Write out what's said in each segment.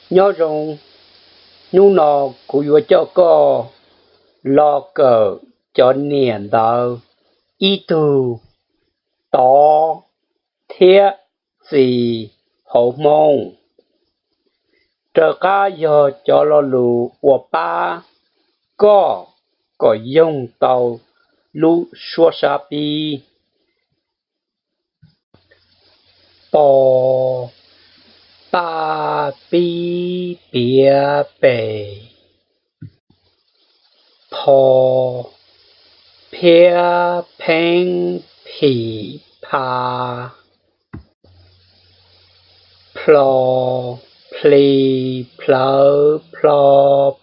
Nyob zoo, hnub no kuv yuav coj koj los kawm cov niam ntawv ib tug tod thiab txiv hauv Hmoob. Raws qab yog cov lo lus uas pab koj kom yoog tau lub suab sab pib. Po, pa, pib, piav, pes. Pho, phiab, pheeb, phim, pha. Plho, pli, plhawv, plho,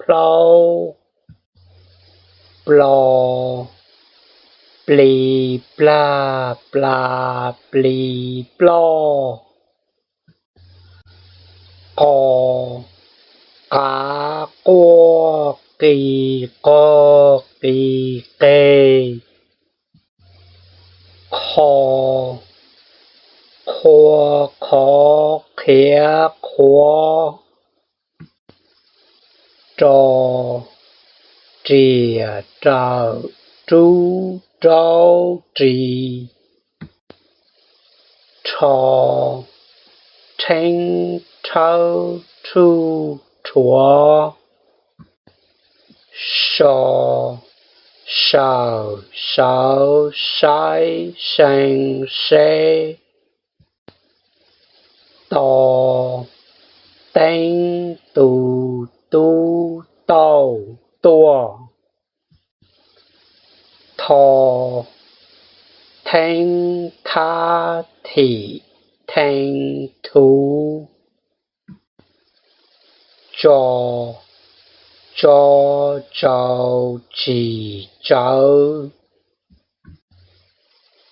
plhaub. Plo, pli, plag, pla, pli, ploj. Qo, qav, quaj, qi, qog, qi, qeg. Qho, qhua, qhov, qhiav, qhuav. Ro, riam, rawm, rub, raub, ri. Rho, rheeb, rhawb, rhuj, rhuav. So, sawm, sawv, saib, see, seb. To, teeb, tu, tub, tauj, tuaj. Tho, theeb, thab, thim, thee, thuv. Tso, tso, tsau, tsim, tsawv.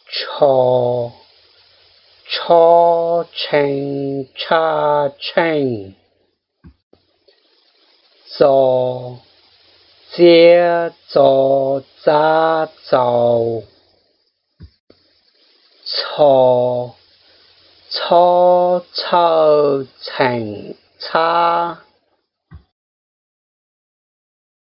Tsho, tshob, tshee, tshaj, tsheej. Txo, txiab, txo, txab, txaus. Txho, txhob, txhawj, txheem, txhab.